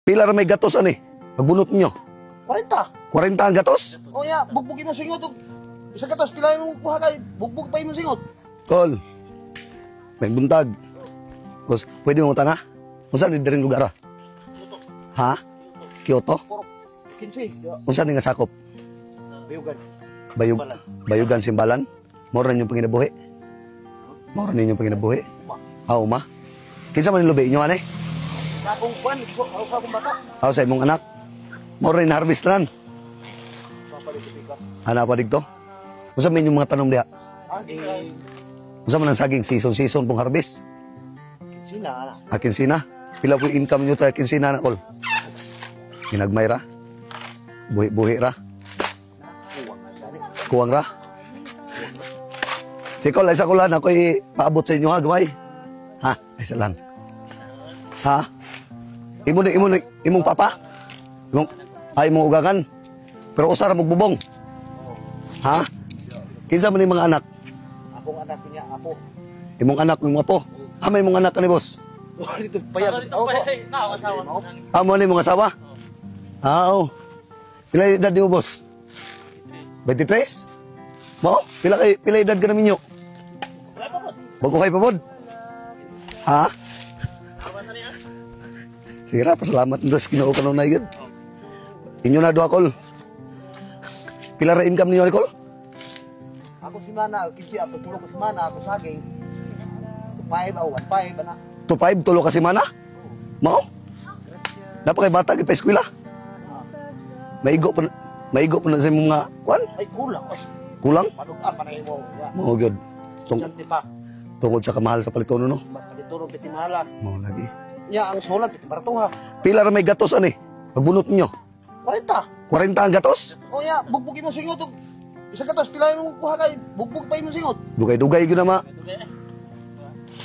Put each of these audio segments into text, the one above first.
Pila ra may gatos ani? Pagbunot niyo. 40. 40 ang gatos? O ya, bugbog imong singot og isa gatos pila imong kuha kay bugbog pa imong singot. Kol. May buntag. Boss, pwede mo tana? Unsa ni diring lugar ah? Ha? Kyoto? Puro 15. Unsa ni nga sakop? Bayugan. Bayug Bayugan Simbalan? Mao ra ninyong panginabuhi? Mao ra ninyong panginabuhi? Uma. Ah, uma. Kinsa man ni lubi inyo ani? Sa akong kwan, ako sa akong bata. Ah, sa imong anak. Mao ra ni harvest tanan. Papalit pick up. Ana pa didto. Unsa man inyong mga tanom diha? Eh, Unsa man ang saging season season pong harvest? sina na. Ah, kinsina? Pila po yung income niyo ta kinsina na kol? Ginagmay ra? Buhi-buhi ra? Kuwang na gani. Kuwang ra? Si Kol, isa ko lang ako'y paabot sa inyo ha, gamay. Ha? Isa lang. Ha? Imo na, imo na, imong papa? Imong, ay, imong ugakan? Pero usa ra magbubong. Ha? Kinsa man yung mga anak? Akong anak niya, apo. Imong anak, imong apo? Ah, may imong anak ka ni boss? Dito payag. Dito pa eh. Na, asawa. Ah, mo ni imong asawa? Ah, oo. Pila edad nimo, boss? 23? Mo? Pila kay pila edad ka na minyo? Wala pa po. Bago kay pabod? Ha? Sige ra, pasalamat nito sa Ginoo kanunay gid. Inyo na duha kol. Pila ra income ninyo ni kol? Ako si Mana, 15 ako tulo ko si Mana, ako saging. 5 aw 15 ana. 2.5 tulo ka semana? Mao? Napa kay bata gid pa eskwela? Maigo pa na sa imong mga kwan? Ay kulang. Ay, Kulang? madugan pa na imo. Ya. Mao gyud. Estudyante pa. Tungod sa kamahal sa palitono no. Palitono piti mahala. Mao lagi. Nya ang sulat piti baratuha. Pila ra may gatos ani? Pagbunot ninyo. 40. 40 ang gatos? O ya, bugbog imong singot og isa gatos pila imong kuha kay bugbog pa imong singot. Dugay-dugay gyud na ma.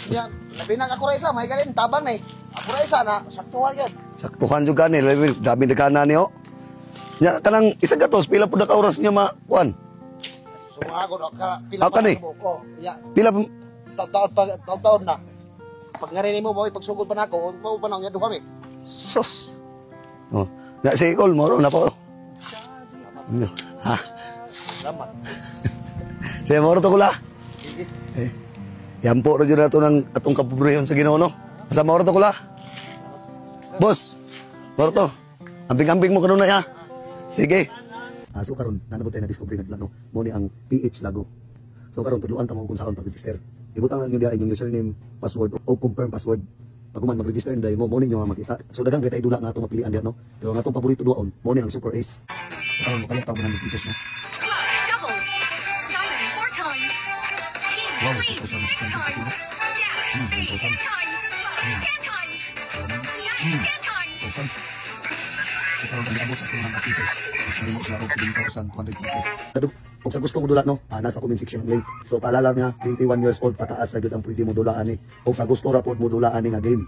Nya, labi na ako ra isa, may galing tabang na eh. Ako ra isa na saktuhan yan. Saktuhan jud gani, labi dami nagana niyo. Nya kanang isa gatos pila pud ka oras niyo ma kuan? So mga ako ka pila Ako ni? pa ko. Ya, Pila taon pa taon na. Pag nga rin mo, mo pagsugod pa nako, mo pa na nya duha mi. Sos. Oh. Nya si Kol moro na po. Ano? Ha? Salamat. Sige, moro to kula. Sige. Eh. Yan po ra jud nato ng atong kapobrehon sa Ginoo no. Basta moro to kula. Boss. Moro to. Ambing-ambing mo kanunay ha. Sige. Ah, so karon nanabot tayo na discovery nga plano mo ni ang PH Lago. So karon tudluan ta mo kung saan pag-register. Ibutang lang ninyo diha inyong username, password o confirm password. Pag human mag-register na mo, mo ninyo nga makita. So daghang kay dula nga atong mapilian diha no. Pero ang atong paborito duaon, mo ni ang Super Ace. Karon mo kaya tawag 100 pesos no. Double. Diamond four times. King Wow, three 2,600 six times. pesos. Jack three 1,000. eight times. 10 times. Nine 10 times. Total. So karon ang giabot sa 200 pesos. Mas nahimo sila og 7,250. Kung sa gusto mo dula no, ah, nasa comment section ang link. So paalala niya, 21 years old pataas na gyud ang pwede mo dulaan ni. Og sa gusto ra pod mo dulaan ni nga game.